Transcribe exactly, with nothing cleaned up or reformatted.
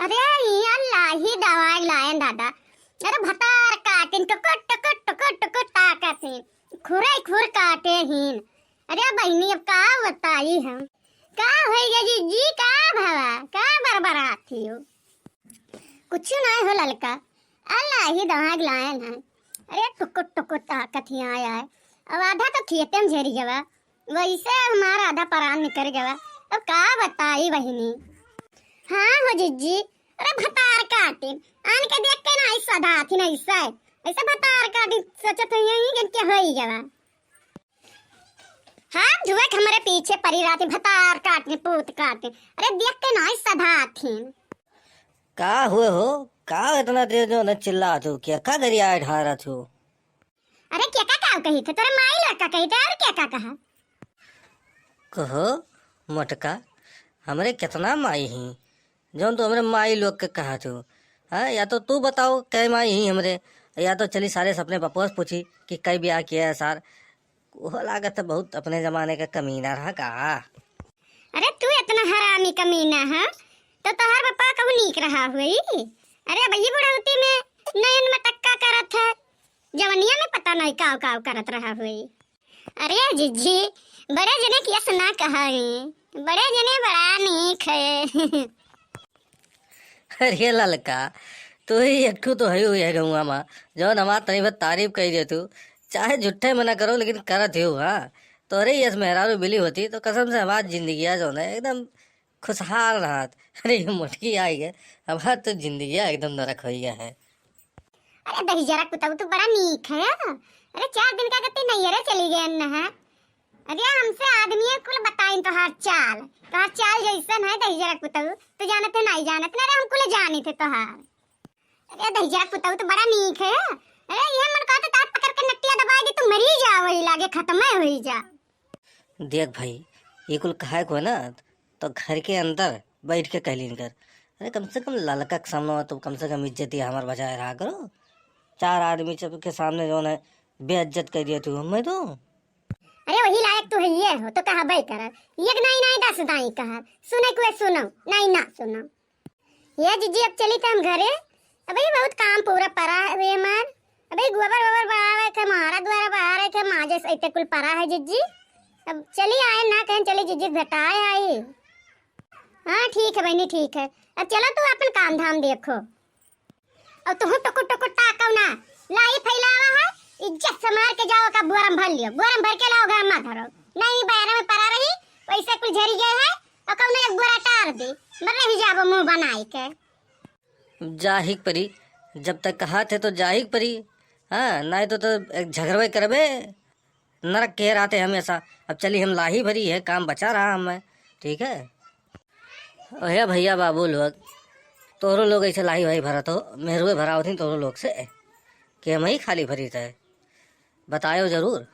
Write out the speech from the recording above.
अरे, ई अल्लाही दवाई लायन दादा। अरे, भतार काटिन, टुकुर, टुकुर, टुकुर, टुकुर ताकत ही। खुरे खुर काटे हीन। अरे बहिनी, अब का बताई हम? का होई गे जिज्जी, का भवा, का बरबरात ही हो? कुछ नाय हो ललका, अल्लाही दवाई लायन है। अरे टुकुर टुकुर ताकत ही आया है। अब आधा तो खेते में झरी गवा, वैसे हमारा आधा परान निकल गवा। अब का बताई बहिनी? हाँ हो जिज्जी, अरे भतार काटिन, आन के देख के ना ऐसा धात ही ना ऐसा है। ऐसे भतार काटिन सोचत हुई हैं कि क्या होई गवा। हाथ धुए के हमरे पीछे परी रहती, भतार काटने, पूत काटने। अरे देख के ना सधा थी। का हुए हो? का इतना तेज जो न चिल्लात हो? क्या का गरियाए ढारत हो? अरे क्या का, का कही थे? तोरे माई लड़का कही थे और क्या का कहा? कहो मोटका, हमरे कितना माई ही, जौन तू हमरे माई लोग के कहत हो? हाँ, या तो तू बताओ कै माई ही हमरे, या तो चली सारे से अपने पपुआ से पूछी कि कई ब्याह किया है सार। वो लागत है बहुत अपने जमाने का कमीना रहा का। अरे तू इतना हरामी कमीना है, तो तोहर पप्पा कहू नीक रहा हुई? अरे अब ये बुढ़ौती में नयन में टक्का करत है, जवनिया में पता नहीं काव काव करत रहा हुई। अरे जिज्जी, बड़े जने के यस ना कहा है, बड़े जने बड़ा नीक है। अरे ललका, तू ही एक ठो तो है हुई है गौवा मा, जौन हमार तनी भर तारीफ कही दे तू, चाहे झूठे मना करो लेकिन करत ही हो। हाँ, तोरे यस मेहरारू बिली होती तो कसम से हमार जिंदगिया जौन है एकदम खुशहाल रहत। अरे ये मोटकी आई है, हमार तो जिंदगिया एकदम नरक होई गया है। अरे दहिजरा कुतऊ तो बड़ा नीक है। अरे चार दिन का गति नहीं है रे, चली गए न है। अरे हमसे आदमी कुल बताइन तोहार चाल, तोहार चाल जैसन है दहिजरा कुतऊ, तू जानत है नहीं जानत ना रे, हम कुल जानी थे तोहार। अरे दहिजरा कुतऊ तो बड़ा नीक है। अरे ये मन कहते तार पकड़ के नटिया दबाएगी, तू मरी जा, वही लागे खत्म होई जा। देख भाई, ये कुल कहे को है ना, तो घर के अंदर बैठ के कहलीन कर। अरे कम से कम ललका के सामने तो कम से कम इज्जत ही हमार बचाए रहा करो। चार आदमी सब के सामने जौन है बेइज्जत कर दिया तू हमें तो। अरे वही लायक तू है ये हो तो कहा भाई कर, एक नाई नाई दस दाई कहा, सुने कुए सुनो, नाई ना सुनो। ये जिज्जी अब चली थे हम घरे। अबे बहुत काम पूरा परा है वे हमार। अबे गोबर वोबर बहावे के, मारा द्वारा बहावे के, माजे से इतने कुल परा है जिज्जी। अब चली आए ना कहें, चली जिज्जी भेटाए आई। हाँ ठीक है बहनी, ठीक है। अब चलो तू अपन काम धाम देखो। और तुहू टुकुर टुकुर ताकव ना, लाई फैलावा है, इज्जत से मार के जाओ का बोरम भर लियो, बोरम भर के लाओ घर में धरो। नहीं बयाना में परा रही, वैसे कुल झरी गए है, और कौनो एक बोरा टार दे, मर रही जाबो मुंह बनाई के। जाहिक परी, जब तक कहा थे तो जाहिक परी। हाँ, नहीं तो, तो एक झगड़वे करबे, नरक के रहते हमेशा। अब चली हम लाही भरी है, काम बचा रहा हमें, ठीक है। ओहे भैया बाबू लोग, तोहरो लोग ऐसे लाही भाई भरत हो, मेहरुए भरावत ही तोहरो लोग से, कि हम ही खाली भरी थे, बतायो जरूर।